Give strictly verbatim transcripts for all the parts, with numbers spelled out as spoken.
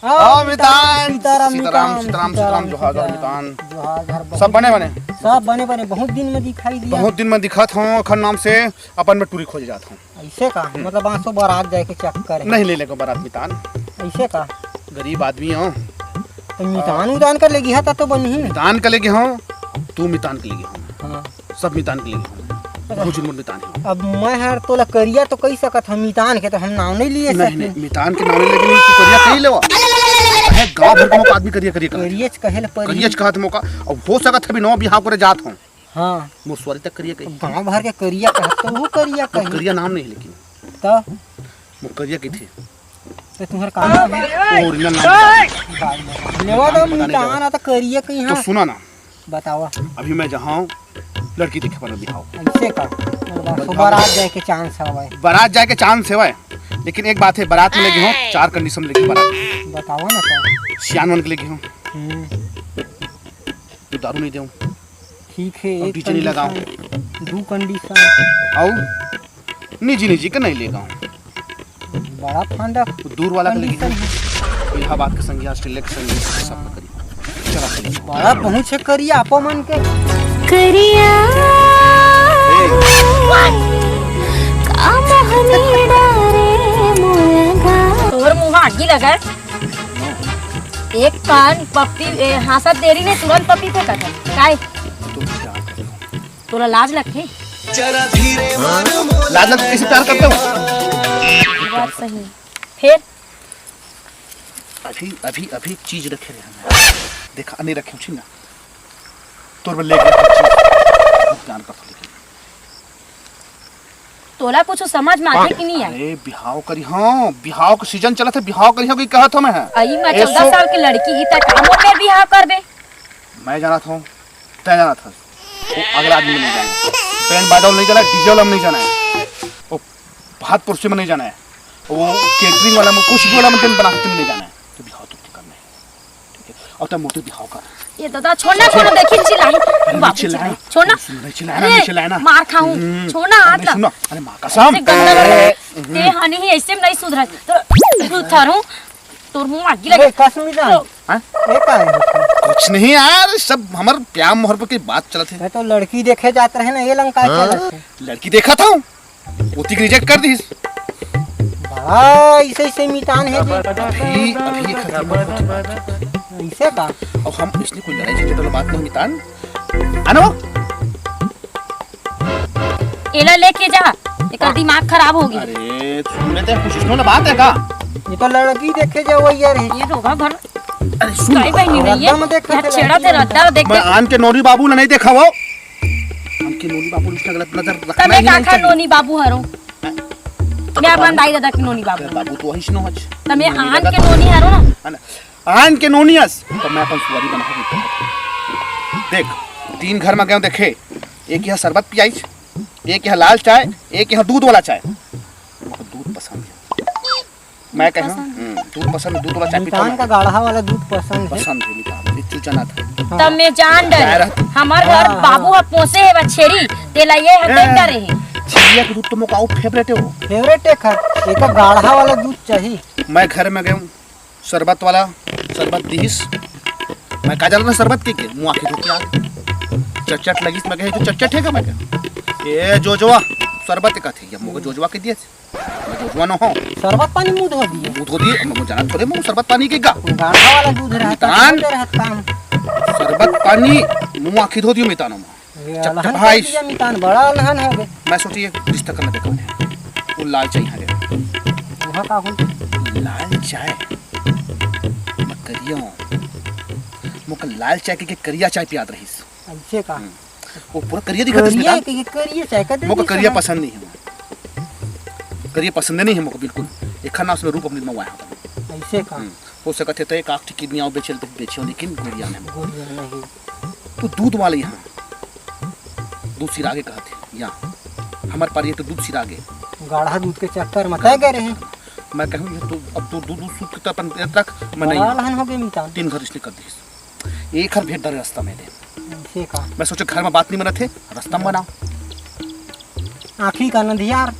हाँ, मितान। सीताराम, सीताराम, मितान, सीताराम, सीताराम, जोहार, जोहार, मितान। जोहार, जोहार, बहुत सब बने, बने? सब बने, बने। बहुत दिन में दिखाई दिया। बहुत दिन में दिखत हूँ, अखन नाम से अपन में टूरी खोजे जात हूँ। ऐसे का? हम्म। मतलब आंसू बारात जाए के चक्कर है। नहीं ले लेगो बारात, मितान। ऐसे का? गरीब आदमी हो। तो मितान उदान कर लेगी है, तब तो बनी ही। मितान कर लेगी हो, तू मितान कर लेगी हो। हाँ। सब मितान के लिए। अच्छा। बहुत झुनमुन मितान है। अब मैं हर तोला करिया तो कही सकत हूँ, मितान के तो हम नाम नहीं लिए नहीं, सकते। नहीं, मितान के नाम नहीं लेकिन तू करिया कही लेवा। है गांव भर के मोका आदमी करिया, करिया कहत। करियच कहे ले परी। करियच कहत मोका। अब हो सकत है अभी नवा बिहाव करे जात हूँ। हाँ। मोर सुवारी तक करिया कही। गांव भर के करिया कहत तो वो करिया वो कही। करिया नाम नहीं लेकिन। तो? वो करिया कही थे। तो तुम्हार का नाम है? और इनका नाम बता। लेवा तो पता नहीं मितान क्या। आ तो करिया कही तो हाँ। सुना ना। बतावा। अभी मैं जहाँ हूँ, लड़की देखे बर बिहाव। ऐसे का? मतलब, बारात जाए के चांस हवय। बारात जाए के चांस हवय, लेकिन एक बात है, बारात में लेगे हो, चार कंडीशन लेके बारात। बतावा ना तो। सियान मन के लेगे हो। हम्म। तू दारू नहीं देऊ। ठीक है, और एक डीजे नहीं लगाओ। कंडीशन, दू कंडीशन। और निजी निजी के नहीं लेगा। बड़ा फांदा वो दूर वाला के लेके कंडीशन है। इलाहाबाद के संगी, ऑस्ट्रेलिया के संगी, सब करी। चला चली। बड़ा पहुंच है करिया आपो मन के। करिया ए। का मोहनी डारे मुएगा। तोर मुंह आगी लगा है। एक कान पप्पी, ए, हाँसत देरी ने तुरंत पप्पी फेंकत है। काय? तुम क्या कर रहे हो? तोला लाज लगथे? लाज लगथे, कैसे प्यार करते हो? बात सही। फिर? अभी, अभी, अभी एक चीज रखे रहे हैं। देखा, नहीं रखे, छीन ना। तोर में ले गया कुछ चीज। बहुत प्यार करता हूँ, लेकिन तोला कुछ समझ में आथे कि नहीं आए? अरे, बिहाव करी, हाँ, बिहाव का सीजन चलत है, बिहाव करी हो कि कहत हूँ मैं। अई मैं ए, चौदह सो- साल के लड़की ही, तै का मोर ले बिहाव करबे? मैं जानत हूँ, तै जानत हस। वो अगला आदमी नहीं जाना। बैंड बाजा नहीं जाना, डीजे वाला नहीं जाना है। वो भात पुरसी में नहीं जाना है। वो केटरिंग वाला में, कुछ भी वाला में दिन बना सकते नहीं जाना है। तो बिहाव तो करना है। ठीक है? और तब मोटे बिहाव कर। ये दादा, छोड़ ना, छोड़, देखी चिल्लाई। अरे, बाप चिल्लाए। चिल्लाई। छोड़ ना। सुन, नहीं चिल्लाए ना, अरे, नहीं चिल्लाए ना। मार खाऊं। हम्म। छोड़ ना, हाथ अरे, ना। सुन ना। अरे, माँ कसम। ऐसे गंदा लगा। अरे, हम्म। ते हनी ही ऐसे में नहीं सुधरा। तो सुधरू। तोर मुंह आगी लगे। ए, कसमी जान। हाँ? ए, का है? कुछ नहीं यार, सब हमर प्यार मोहब्बत की बात चलत है। मैं तो लड़की देखे जात रहे ना, ये लंका हाँ? चलत है। लड़की देखा था, ओती के रिजेक्ट कर दिस। बड़ा ऐसे ऐसे मितान है जी। अभी, अभी खत्म होती बात। ऐसे का? अब हम इसने कोई लड़ाई झंझट वाला बात नहीं मितान। आनो? एला लेके जा, एकर दिमाग खराब होगी। अरे, सुन लेते हैं, कुछ इसमें वाला बात है का? ये तो लड़की देखे जाओ यार। ये रोगा भर। अरे, सुन। काई बहनी रही है? रद्दा में देख के यार, चला। छेड़ा ते रद्दा देख मैं के। आन के नोनी बाबू ला नहीं देखा वो। आन के नोनी बाबू उसका गलत नजर रखना तमे ही का नहीं खा चाहिए। नोनी बाबू हरो? हैं? मैं अपन दाई दादा के नोनी बाबू। बाबू तो वही सुनो हच। तमे नोनी आन दादा के तो नोनी हरो ना? है ना? आन के नोनी अस, तो मैं अपन सुवारी बना के देता हूँ। देख, तीन घर में गए देखे, एक यहाँ शरबत पियाइस, एक यहाँ लाल चाय, एक यहाँ दूध वाला चाय। मोको दूध पसंद है। मैं कहूँ, पसंद। हम्म, दूध पसंद, दूध वाला चाय पीता मितान हूँ। का गाढ़ा वाला दूध पसंद है। पसंद है मितान, ये चूचा ना था। हाँ। तब मैं जान डरे। जाए रहत। हमार घर हाँ, बाबू हाँ। ह पोसे है बछेरी, तेला ये ह ए, देख डरे है। छेरिया के दूध तो मोका फेवरेट है वो। फेवरेट है खा, एक गाढ़ा वाला दूध चाहिए। मैं घर में गया हूँ, शरबत वाला, शरबत दिहिस। मैं का जानत ना शरबत के, के? मुँह आँखी धो के आ। चटचट लगिस, मैं कहे, "तो चटचट है का?" मैं कहे, "ए जोजवा, शरबत का थे, ये मोको जोजवा के दिए।" मैं जोजवा न हो। शरबत पानी मुँह धो दिए। मुँह धो दिए, मैं जाना थोड़े, मैं शरबत पानी के का? गाढ़ा वाला दूध रहता, मितान। होते रहता हम। शरबत पानी, मुँह आँखी धो दियो मितान हम। ये चटचट अलहन हाइस। कर दिया मितान, बड़ा अलहन हो गए। मैं सोची एक रिश्ता करना बेकार है। वो लाल चाय यहाँ गया। वहाँ का हो? लाल चाय? मैं करिया हूँ। मोका लाल चाय के, के करिया चाय पियात रहीस। ऐसे का? हम्म। वो पूरा करिया दिखत है करिया इसमें का? के, के करिया चाय का दे मोका दी करिया साहब। पसंद नहीं है। करिया पसंद नहीं है मोका बिल्कुल। एक खाना उसमें रूप अपनी मंगवाया था। ऐसे का? हम्म। हो सकत है तो एक आख ठे किडनी आओ बेचे, तो बेचे हो, लेकिन गोरिया नहीं। गोरिया नहीं। तू दूध वाले यहाँ दूध सिरागे कहत है, यहाँ हमार पारी है तो दूध सिरागे। गाढ़ा दूध के चक्कर में तय गए रहे। मैं कहूँ, ये तो अब तो दूध, दूध सूख के तो अपन रख, मैं नहीं बड़ा हूँ। लहन हो गए मितान। तीन घर इसने कर दिस। एक घर भेज डाले रास्ता में दे। ऐसे का? मैं सोचे घर में बात नहीं बनत है, रास्ता में बनाओ। आँखी का नंधियार।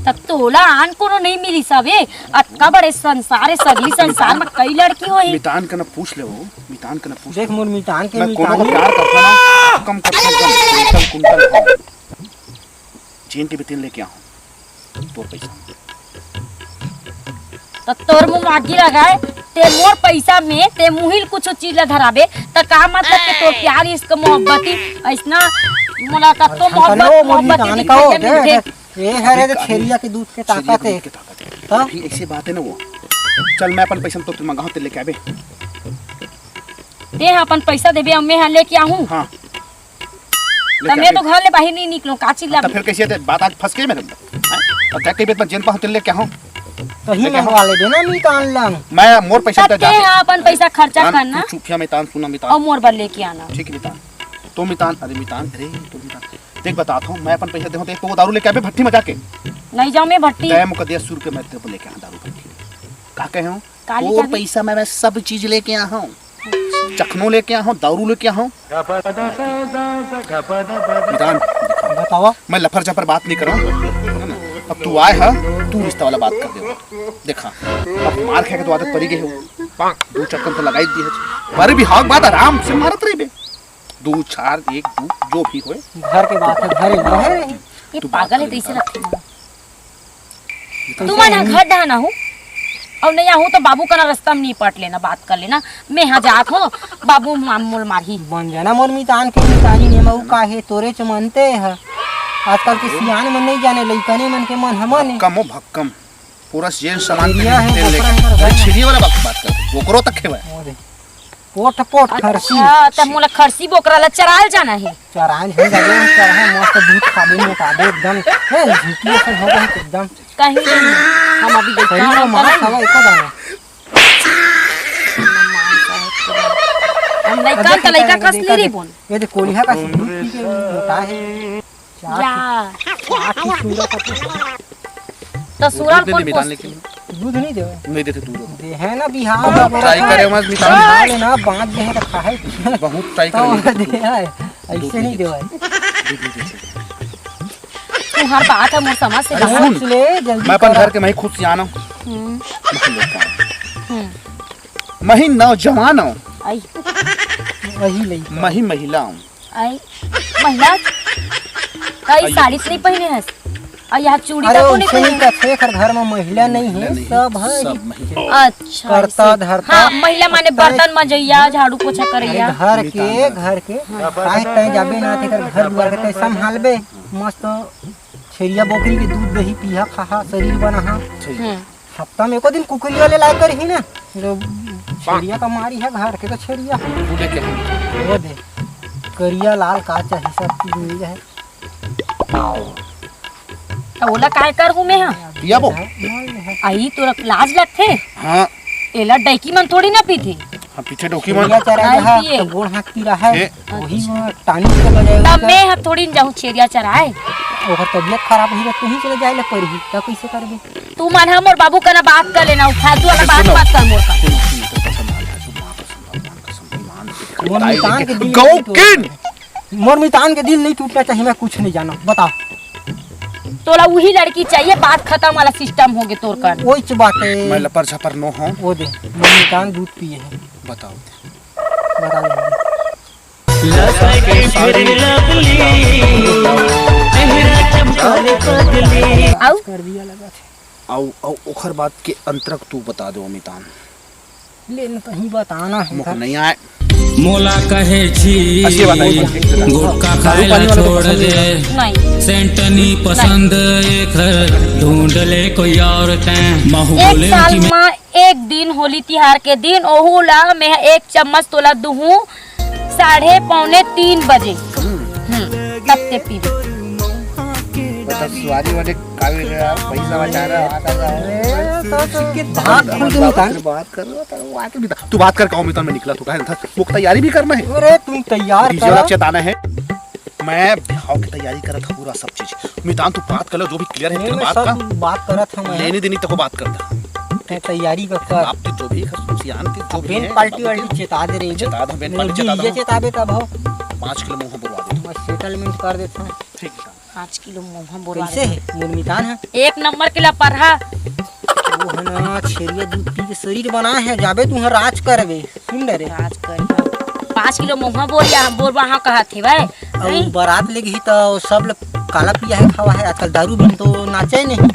त तोला आन कोनो नइ मिलिस हवे? अतका बड़े संसार हे, सगली संसार म कई लड़की होही। मितान कना पूछ ले वो, मितान कना पूछ देख ले। मोर मितान के, मैं कोनो मितान को प्यार करता ना, कम करता हूँ, कुंटल, कुंटल हूँ। जेन के भी तेन लेके आहूँ, तोर पैसा। त तोर मुँह मागी लगाए, ते मोर पैसा में ते मुहिल कुछ चीज ला धराबे, त का मतलब के तोर प्यार, इश्क, मोहब्बत ही अइसना? मोला कतको मोहब्बत, मोहब्बत के दिखाई मिलथे। ए हरे तो छेरिया के दूध के ताकत हे। हाँ? अभी ऐसी बात है ना वो। चल, मैं अपन पैसा तो मंगाहूँ, ते लेके आबे। ते हा अपन पैसा देबे, अउ मैं हा लेके आहूँ। हाँ। त मैं तो घर ले बाहिर नइ निकलूँ, का चिल्ला? त फिर कैसे ते बात आज फंस गई मेरे अंदर? हाँ? अब जाके बेत में जेन पाहूँ, ते लेके आहूँ। तो ही लेके मंगवा लेबे ना, मितान लंग। मैं मोर पैसा ते ते जाके हा अपन पैसा खर्चा करना। चुपिया मितान, सुना मितान। अउ मोर बर लेके आना। ठीक है मितान। तो मितान, अरे मितान, अरे तो मितान। देख, बतात हूँ, मैं अपन पैसा देहूँ, तो एक पौवा दारू लेके आबे भट्टी में जाके। नइ जाऊँ मैं भट्टी। तय मुका दे सौ रुपये, मैं तेरे को लेके आऊँ दारू भट्टी में। का कहे हूँ? काली तोर पैसा में मैं सब चीज लेके आहूँ। चखनो लेके आहूँ, दारू लेके आहूँ। मितान, बतावा। मैं लफर चफर बात नइ करँव, है ना? अब तू आए हा, तू रिश्ता वाला बात कर दे। देखा, अब मार खाए के तो आदत पड़ी गई है। दू चक्कर तो लगाई दी है। पर भी हक बात आराम से मारत रहिबे। दू, चार, एक, दू, जो भी होए। घर के बात है, घर में है। ये पागल है, तो इसे रखे। तुमन ह घर डहन आहू, अउ नइ आहू तो बाबू कना रस्ता में नइ पट लेना, बात कर लेना। मैं हा जात हूँ, बाबू माम मोल मारही। बन जाना मोर मितान के मितानी ने मऊ का हे, तोरे च मनते ह। आजकल के सियान मन नइ जाने, लइकने मन के मन हमन हे। भक्कम हो भक्कम। पूरा जेन सामान छेरिया है, तेल लेके। बोकरा है, अरे छेरिया वाला बात, बात कर। बोकरो तक खेवा है। वो दे। पोठ पोठ खरसी। अच्छा, तब मोला खरसी बोकरा ला चराल जाना हे। चराल झन जाबे, चराल मस्त दूध खाबे, मोटाबे एकदम। हे, झुटिया से हो गए एकदम। कहीं नहीं, हम अभी देखते शरीर में मांस हवा एको दाना। हम लइका त लइका कस ले रे बोन। ये दे कोलिहा का दूध पी के मोटा है। जा। चाट ही सुंदर करके। तो सुरन दूध नहीं कौन देते, पोसती? लेकिन दूध नहीं देवे। नहीं देते दूध। दे है ना बिहार का बोला try था। करे मत मितान। बिहार में ना बांध दे है तो खाए। बहुत try तो करे। दे है, ऐसे नहीं देवे। दूध नहीं देते। तुम्हार बात है मोर समझ से अरे बाहर। सुन, सोच ले, जल्दी मैं अपन कर। घर के मैं ही खुद सियान हूँ। हम्म। मैं ही लेकर आऊँ। हम्म। मैं ही नौजवान हूँ। आई। वही ले। मैं ही महिला हूँ। आई, महिला, कई आई। साड़ी तो नहीं पहने हस? अउ यहाँ चूड़ी अरे, तको नहीं उनसे नहीं पहने। कथे, एकर घर में महिला नहीं है, महिला नहीं, सब है। सब महिला। अच्छा, करता ऐसे। धरता। हाँ, महिला माने करता है। बर्तन मजैया, झाड़ू पोछा अरे, करैया। घर के, घर के। हाँ। काहे तय जाबे ना, तेकर घर दुआर के तय संभालबे। मस्त छेरिया बोकरी के दूध दही पीहा, खाहा, शरीर बनाहा। सही। हम्म। हफ्ता में एको दिन कुकरी वाले लायक करही ना, जो छेरिया का मारी है घर के तो छेरिया। वो देख के वो दे, करिया लाल का चाही, सब चीज मिल जाए। त ओला काय करहूँ मैं हा? पियाबो। आई तोरा लाज लगथे? हाँ। एला डैकी मन थोड़ी ना पीथे। हाँ, पीछे डौकी मन। छेरिया चरा नहीं रहा, पिए। तो गोड़ हाथ पीरा है। ए। वही वो टानिक के बजाय तब उसका मैं ह थोड़ी न जाहूँ छेरिया चराए। ओकर तबीयत खराब होही, त तुही चले जाए ले परही, त कइसे करबे? तू मन ह मोर बाबू कना बात कर लेना, उ फालतू वाला बात सुनो। मत कर मोर का। सुनो, सुनो, तो कसम, कसम, कसम, कसम, भगवान कसम, ईमान से मोर ताई मितान लेके के दिल गौ नहीं टूटे। किन? मोर मितान के दिल नहीं टूटना चाहिए, मैं कुछ नहीं जाना, बता। तोला उही लड़की चाहिए, बात खत्म वाला सिस्टम होगे तोर कर। ओइच बात है। मैं लपर झपर नो हूँ। वो दे, मोर मितान दूध पिए है। बताओ। बता दे। लसके फिरे लगली, चेहरा चमकावे पगली। आऊ? कर दिया लगा थे। आऊ, आऊ, ओखर बात के अंतरक तू बता दो, अमितान। ले न कहीं बताना है मोक था। नहीं आए। मोला कहे छी, अच्छी बात है, एक बार ठीक से। गुटखा दारू खाए पानी ला वाला तो छोड़ पसंद दे। नहीं। सेंट नहीं पसंद, एखर ढूंढ ले कोई और तैं। महू एक बोले साल कि मैं मा एक दिन होली तिहार के दिन, ओहू ला मैं एक चम्मच तोला दुहूं साढ़े पौने तीन बजे। हम्म, तब ते पीबे। बता, सुआरी वाले कावे रे यार, पैसा बचा रहा है, आता रहा है। ए, तो, तो बात खुल के निकाल। बात कर रहा था, वो आके भी था। तू बात कर, काऊ में तो मैं निकला, तू कहे था, मुख तैयारी भी करना है। अरे, तुम तैयार डीजे वाला करो। चेताना है। मैं बिहाव की तैयारी करत हूँ, पूरा सब चीज। मितान, तू बात कर लो, जो भी क्लियर है, नहीं, तेरे मैं बात सब का। बात करत हूँ मैं। लेने देनी तको बात करता। ते तैयारी कर, कर। आप तो जो भी है, सियान के जो भी बेन है, पार्टी बाबू वाली के चेता दे रही है। चेता दो, बेन नहीं, पार्टी चेता दो। डीजे चेताबे तब हो। पाँच किलो मुंह बुलवा दे। मैं सेटलमेंट कर देता हूँ। ठीक है। पाँच किलो महुआ बोरवा कइसे हे मोर मितान ह? एक नंबर के लपरहा। वो है ना, छेरिया दूध पी के शरीर बनाए है, जाबे तू ह राज करबे। सुन ले रे। राज करबे। पाँच किलो महुआ बोरिया, बोरवा हाँ कहत हे भाई। अउ बारात ले गही त सब ल काला पिया है, खावा है। आजकल दारू बिन तो नाचे नहीं।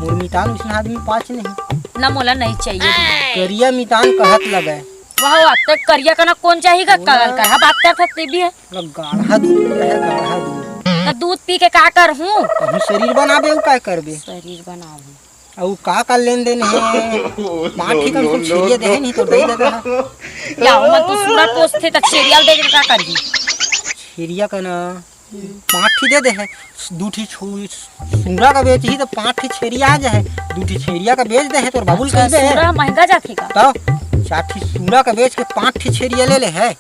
मोर मितान उसने आदमी पाच नहीं। ना, मोला नहीं चाहिए। करिया मितान कहत लगे। वाह, वाह, तो करिया का ना कौन चाहिए का? काला का है, बात करत हस तेभी है। मतलब गाढ़ा दूध पिया है, गाढ़ा दूध। तो दूध पी के का करहूँ? तहूँ शरीर बनाबे, अउ का करबे? शरीर बनाबे। अउ का का लेन देन है? पाँच ठिकन से छेरिया देहे नहीं तो दे देता है। या, ओमन तो सूरा पोसथे, त छेरिया ल दे के का करही? छेरिया का ना, पाँच ठी दे दे है, दू ठी छू-, सूरा का बेचही तो पाँच ठी छेरिया आ जाए, दू ठी छेरिया का बेच दे है, तोर बाबू ल अच्छा, कह दे। सूरा महंगा जाथे का? तो चार ठी सूरा का बेच के पाँच ठी छेरिया ले ले है,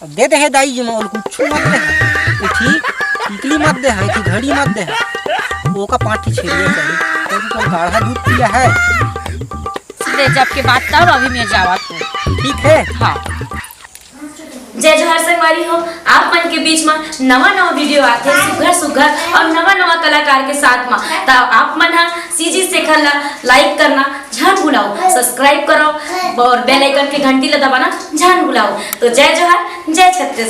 अब दे दे है दाई जी, मोला कुछ मत दे है, एक ठी टिकली मत दे है, एक ठी घड़ी मत दे है, ओका पाँच ठी छेरिया चाहिए, तो तू गाढ़ा दूध पिया है। सीधे जब के बात तब अभी मैं जावत हूँ। ठीक है। हाँ। जय जोहार संगवारी हो, आप मन के बीच म नवा नवा वीडियो आथे, सुघर सुघर और नवा नवा कलाकार के साथ म। त आप मन ह सीजी शेखर ला लाइक करना झन भुलाओ, सब्सक्राइब करो और बेल आइकन के घंटी ला दबाना झन भुलाओ। तो जय जोहार, जय छत्तीसगढ़।